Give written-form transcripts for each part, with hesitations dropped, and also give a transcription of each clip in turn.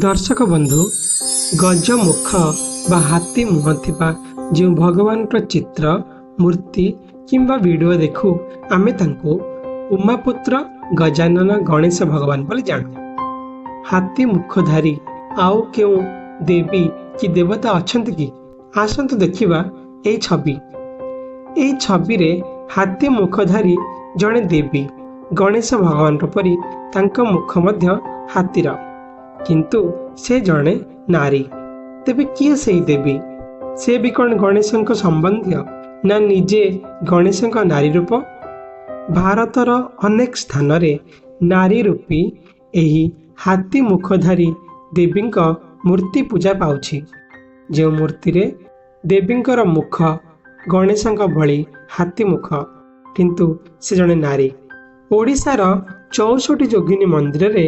ଦର୍ଶକ ବନ୍ଧୁ, ଗଜମୁଖ ବା ହାତୀ ମୁହଁ ଥିବା ଯେଉଁ ଭଗବାନଙ୍କ ଚିତ୍ର, ମୂର୍ତ୍ତି କିମ୍ବା ଭିଡ଼ିଓ ଦେଖୁ, ଆମେ ତାଙ୍କୁ ଉମାପୁତ୍ର ଗଜାନନ ଗଣେଶ ଭଗବାନ ବୋଲି ଜାଣୁ। ହାତୀ ମୁଖଧାରୀ ଆଉ କେଉଁ ଦେବୀ କି ଦେବତା ଅଛନ୍ତି କି? ଆସନ୍ତୁ ଦେଖିବା ଏହି ଛବି। ଏହି ଛବିରେ ହାତୀ ମୁଖଧାରୀ ଜଣେ ଦେବୀ। ଗଣେଶ ଭଗବାନଙ୍କ ପରି ତାଙ୍କ ମୁଖ ମଧ୍ୟ ହାତୀର, କିନ୍ତୁ ସେ ଜଣେ ନାରୀ। ତେବେ କିଏ ସେଇ ଦେବୀ? ସେ ବି କ'ଣ ଗଣେଶଙ୍କ ସମ୍ବନ୍ଧୀୟ ନା ନିଜେ ଗଣେଶଙ୍କ ନାରୀ ରୂପ? ଭାରତର ଅନେକ ସ୍ଥାନରେ ନାରୀ ରୂପୀ ଏହି ହାତୀ ମୁଖଧାରୀ ଦେବୀଙ୍କ ମୂର୍ତ୍ତି ପୂଜା ପାଉଛି, ଯେଉଁ ମୂର୍ତ୍ତିରେ ଦେବୀଙ୍କର ମୁଖ ଗଣେଶଙ୍କ ଭଳି ହାତୀ ମୁଖ, କିନ୍ତୁ ସେ ଜଣେ ନାରୀ। ଓଡ଼ିଶାର 64 ଯୋଗିନୀ ମନ୍ଦିରରେ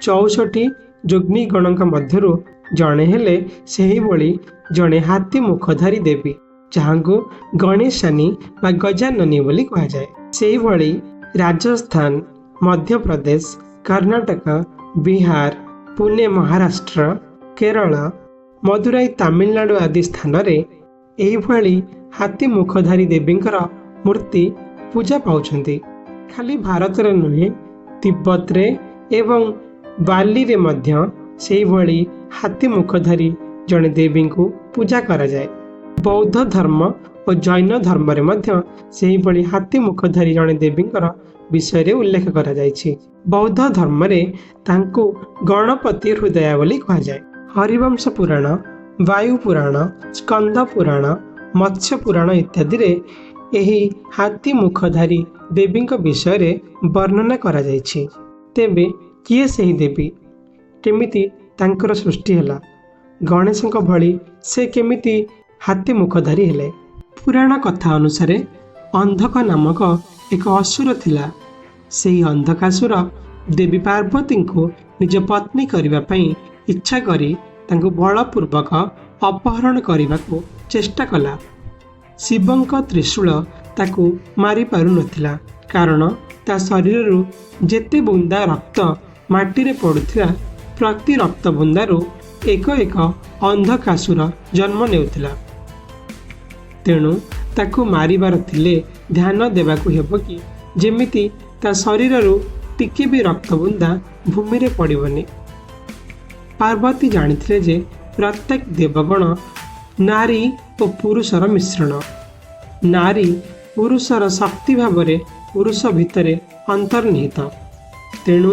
64 ଯୋଗିନୀଗଣଙ୍କ ମଧ୍ୟରୁ ଜଣେ ହେଲେ ସେହିଭଳି ଜଣେ ହାତୀ ମୁଖଧାରୀ ଦେବୀ, ଯାହାଙ୍କୁ ଗଣେଶାନୀ ବା ଗଜାନନୀ ବୋଲି କୁହାଯାଏ। ସେହିଭଳି ରାଜସ୍ଥାନ, ମଧ୍ୟପ୍ରଦେଶ, କର୍ଣ୍ଣାଟକ, ବିହାର, ପୁନେ ମହାରାଷ୍ଟ୍ର, କେରଳ, ମଦୁରାଇ ତାମିଲନାଡୁ ଆଦି ସ୍ଥାନରେ ଏହିଭଳି ହାତୀ ମୁଖଧାରୀ ଦେବୀଙ୍କର ମୂର୍ତ୍ତି ପୂଜା ପାଉଛନ୍ତି। ଖାଲି ଭାରତରେ ନୁହେଁ, ତିବ୍ବତରେ ଏବଂ ବାଲିରେ ମଧ୍ୟ ସେହିଭଳି ହାତୀ ମୁଖଧାରୀ ଜଣେ ଦେବୀଙ୍କୁ ପୂଜା କରାଯାଏ। ବୌଦ୍ଧ ଧର୍ମ ଓ ଜୈନ ଧର୍ମରେ ମଧ୍ୟ ସେହିଭଳି ହାତୀ ମୁଖଧାରୀ ଜଣେ ଦେବୀଙ୍କର ବିଷୟରେ ଉଲ୍ଲେଖ କରାଯାଇଛି। ବୌଦ୍ଧ ଧର୍ମରେ ତାଙ୍କୁ ଗଣପତି ହୃଦୟା ବୋଲି କୁହାଯାଏ। ହରିବଂଶ ପୁରାଣ, ବାୟୁ ପୁରାଣ, ସ୍କନ୍ଦ ପୁରାଣ, ମତ୍ସ୍ୟ ପୁରାଣ ଇତ୍ୟାଦିରେ ଏହି ହାତୀ ମୁଖଧାରୀ ଦେବୀଙ୍କ ବିଷୟରେ ବର୍ଣ୍ଣନା କରାଯାଇଛି। ତେବେ କିଏ ସେହି ଦେବୀ? କେମିତି ତାଙ୍କର ସୃଷ୍ଟି ହେଲା? ଗଣେଶଙ୍କ ଭଳି ସେ କେମିତି ହାତୀ ମୁଖଧାରୀ ହେଲେ? ପୁରାଣ କଥା ଅନୁସାରେ ଅନ୍ଧକ ନାମକ ଏକ ଅସୁର ଥିଲା। ସେହି ଅନ୍ଧକାସୁର ଦେବୀ ପାର୍ବତୀଙ୍କୁ ନିଜ ପତ୍ନୀ କରିବା ପାଇଁ ଇଚ୍ଛା କରି ତାଙ୍କୁ ବଳପୂର୍ବକ ଅପହରଣ କରିବାକୁ ଚେଷ୍ଟା କଲା। ଶିବଙ୍କ ତ୍ରିଶୂଳ ତାକୁ ମାରିପାରୁନଥିଲା, କାରଣ ତା ଶରୀରରୁ ଯେତେ ବୁନ୍ଦା ରକ୍ତ ମାଟିରେ ପଡ଼ୁଥିଲା, ପ୍ରତି ରକ୍ତ ବୁନ୍ଦାରୁ ଏକ ଏକ ଅନ୍ଧକାସୁର ଜନ୍ମ ନେଉଥିଲା। ତେଣୁ ତାକୁ ମାରିବାର ଥିଲେ ଧ୍ୟାନ ଦେବାକୁ ହେବ କି ଯେମିତି ତା ଶରୀରରୁ ଟିକେ ବି ରକ୍ତ ବୁନ୍ଦା ଭୂମିରେ ପଡ଼ିବନି। ପାର୍ବତୀ ଜାଣିଥିଲେ ଯେ ପ୍ରତ୍ୟେକ ଦେବଗଣ ନାରୀ ଓ ପୁରୁଷର ମିଶ୍ରଣ। ନାରୀ ପୁରୁଷର ଶକ୍ତି ଭାବରେ ପୁରୁଷ ଭିତରେ ଅନ୍ତର୍ନିହିତ। ତେଣୁ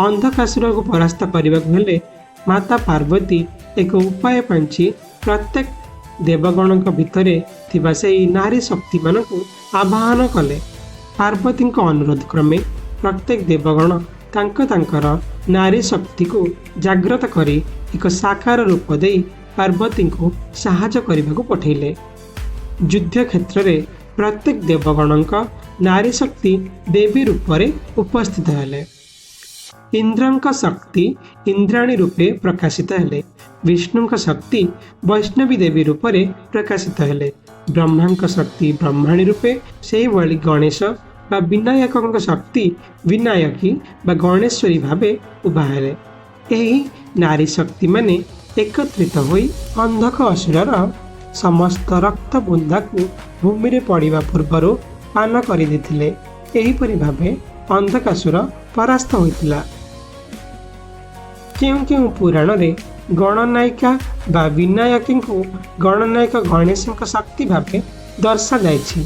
ଅନ୍ଧକାସୁରକୁ ପରାସ୍ତ କରିବାକୁ ହେଲେ ମାତା ପାର୍ବତୀ ଏକ ଉପାୟ ପାଞ୍ଚି ପ୍ରତ୍ୟେକ ଦେବଗଣଙ୍କ ଭିତରେ ଥିବା ସେହି ନାରୀ ଶକ୍ତିମାନଙ୍କୁ ଆବାହନ କଲେ। ପାର୍ବତୀଙ୍କ ଅନୁରୋଧ କ୍ରମେ ପ୍ରତ୍ୟେକ ଦେବଗଣ ତାଙ୍କ ତାଙ୍କର ନାରୀ ଶକ୍ତିକୁ ଜାଗ୍ରତ କରି ଏକ ସାକାର ରୂପ ଦେଇ ପାର୍ବତୀଙ୍କୁ ସାହାଯ୍ୟ କରିବାକୁ ପଠେଇଲେ। ଯୁଦ୍ଧ କ୍ଷେତ୍ରରେ ପ୍ରତ୍ୟେକ ଦେବଗଣଙ୍କ ନାରୀ ଶକ୍ତି ଦେବୀ ରୂପରେ ଉପସ୍ଥିତ ହେଲେ। ଇନ୍ଦ୍ରଙ୍କ ଶକ୍ତି ଇନ୍ଦ୍ରାଣୀ ରୂପେ ପ୍ରକାଶିତ ହେଲେ। ବିଷ୍ଣୁଙ୍କ ଶକ୍ତି ବୈଷ୍ଣବୀ ଦେବୀ ରୂପରେ ପ୍ରକାଶିତ ହେଲେ। ବ୍ରହ୍ମାଙ୍କ ଶକ୍ତି ବ୍ରହ୍ମାଣୀ ରୂପେ, ସେହିଭଳି ଗଣେଶ ବା ବିନାୟକଙ୍କ ଶକ୍ତି ବିନାୟକୀ ବା ଗଣେଶ୍ୱରୀ ଭାବେ ଉଭା ହେଲେ। ଏହି ନାରୀ ଶକ୍ତିମାନେ ଏକତ୍ରିତ ହୋଇ ଅନ୍ଧକ ଅସୁରର ସମସ୍ତ ରକ୍ତ ବୁନ୍ଦାକୁ ଭୂମିରେ ପଡ଼ିବା ପୂର୍ବରୁ ପାନ କରିଦେଇଥିଲେ। ଏହିପରି ଭାବେ ଅନ୍ଧକାସୁର ପରାସ୍ତ ହୋଇଥିଲା। କେଉଁ କେଉଁ ପୁରାଣରେ ଗଣନାୟିକା ବା ବିନାୟକୀଙ୍କୁ ଗଣନାୟକ ଗଣେଶଙ୍କ ଶକ୍ତି ଭାବେ ଦର୍ଶାଯାଇଛି।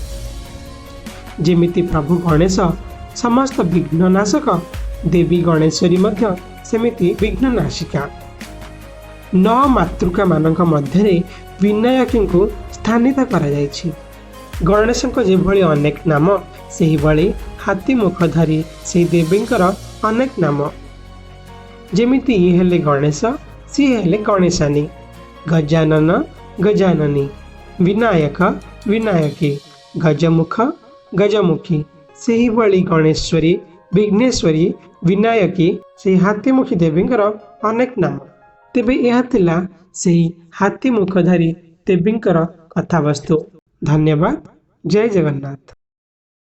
ଯେମିତି ପ୍ରଭୁ ଗଣେଶ ସମସ୍ତ ବିଘ୍ନନାଶକ, ଦେବୀ ଗଣେଶ୍ୱରୀ ମଧ୍ୟ ସେମିତି ବିଘ୍ନନାଶିକା। ନଅ ମାତୃକାମାନଙ୍କ ମଧ୍ୟରେ ବିନାୟକୀଙ୍କୁ ସ୍ଥାନିତ କରାଯାଇଛି। ଗଣେଶଙ୍କ ଯେଭଳି ଅନେକ ନାମ, ସେହିଭଳି ହାତୀ ମୁଖଧାରୀ ସେହି ଦେବୀଙ୍କର ଅନେକ ନାମ। ଯେମିତି ଇଏ ହେଲେ ଗଣେଶ, ସିଏ ହେଲେ ଗଣେଶାନୀ, ଗଜାନନ, ଗଜାନନୀ, ବିନାୟକ, ବିନାୟକୀ, ଗଜମୁଖ, ଗଜମୁଖୀ। ସେହିଭଳି ଗଣେଶ୍ୱରୀ, ବିଘ୍ନେଶ୍ୱରୀ, ବିନାୟକୀ ସେହି ହାତୀମୁଖୀ ଦେବୀଙ୍କର ଅନେକ ନାମ। ତେବେ ଏହା ଥିଲା ସେହି ହାତୀ ମୁଖଧାରୀ ଦେବୀଙ୍କର କଥାବସ୍ତୁ। ଧନ୍ୟବାଦ। ଜୟ ଜଗନ୍ନାଥ।